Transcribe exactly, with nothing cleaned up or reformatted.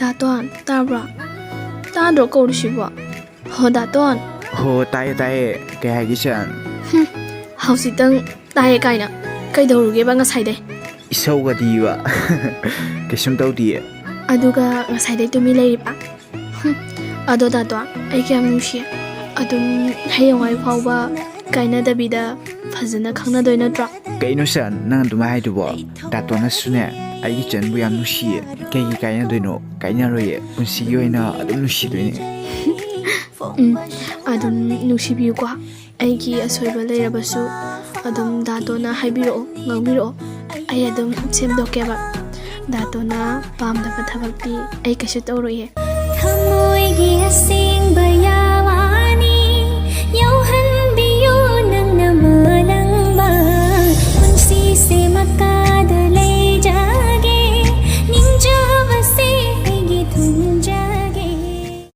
ꯗꯥꯇꯣꯟ, ꯇꯥꯕ꯭ꯔꯣ? ꯇꯥꯗ꯭ꯔꯣ ꯀꯧꯔꯤꯁꯤꯕꯣ? ꯍꯣ, ꯗꯥꯇꯣꯟ꯫ ꯍꯣ, ꯇꯥꯏꯌꯦ, ꯇꯥꯏꯌꯦ꯫ ꯀꯩ ꯍꯥꯏꯒꯦ, ꯆꯟ? ꯍꯧꯖꯤꯛꯇꯪ ꯇꯥꯏꯌꯦ ꯀꯥꯏꯅ꯫ ꯀꯩꯗꯧꯔꯨꯒꯦꯕ ꯉꯁꯥꯏꯗꯩ? ꯏꯁꯧꯒꯗꯤꯕ꯫ ꯀꯩꯁꯨꯝ ꯇꯧꯗꯤꯌꯦ꯫ ꯑꯗꯨꯒ ꯉꯁꯥꯏꯗꯩ ꯇꯨꯃꯤ ꯂꯩꯔꯤꯕ? ꯍꯨꯝ, ꯑꯗꯣ ꯗꯥꯇꯣꯟ, ꯑꯩ ꯀꯌꯥꯝ ꯅꯨꯡꯁꯤꯌꯦ꯫ ꯑꯗꯨꯝ ꯍꯌꯦꯡꯋꯥꯏ ꯐꯥꯎꯕ ꯀꯥꯏꯅꯗꯕꯤꯗ ꯐꯖꯅ ꯈꯪꯅꯗꯣꯏ ꯅꯠꯇ꯭ꯔꯣ? ꯀꯩꯅꯣ, ꯆꯟ, ꯅꯪ ꯑꯗꯨꯃꯥꯏ ꯍꯥꯏꯗꯨꯕꯣ? ꯗꯥꯇꯣꯟꯅꯁꯨꯅꯦ, ꯑꯩꯒꯤ ꯆꯟꯕꯨ ꯌꯥꯝ ꯅꯨꯡꯁꯤꯌꯦ꯫ ꯀꯩꯒꯤ ꯀꯥꯏꯅꯗꯣꯏꯅꯣ? ꯀꯥꯏꯅꯔꯣꯏꯌꯦ꯫ ꯄꯨꯟꯁꯤꯒꯤ ꯑꯣꯏꯅ ꯑꯗꯨꯝ ꯅꯨꯡꯁꯤꯗꯣꯏꯅꯦ꯫ ꯎꯝ, ꯑꯗꯨꯝ ꯅꯨꯡꯁꯤꯕꯤꯌꯨꯀꯣ꯫ ꯑꯩꯒꯤ ꯑꯁꯣꯏꯕ ꯂꯩꯔꯕꯁꯨ ꯑꯗꯨꯝ ꯗꯥꯇꯣꯟꯅ ꯍꯥꯏꯕꯤꯔꯛꯑꯣ, ꯉꯥꯡꯕꯤꯔꯛꯑꯣ꯫ ꯑꯩ ꯑꯗꯨꯝ ꯁꯦꯝꯗꯣꯛꯀꯦꯕ꯫ ꯗꯥꯇꯣꯟꯅ ꯄꯥꯝꯗꯕ ꯊꯕꯛꯇꯤ ꯑꯩ ꯀꯩꯁꯨ ꯇꯧꯔꯣꯏꯌꯦ꯫ ꯊꯃꯣꯏꯒꯤ ꯑꯁꯦꯡꯕ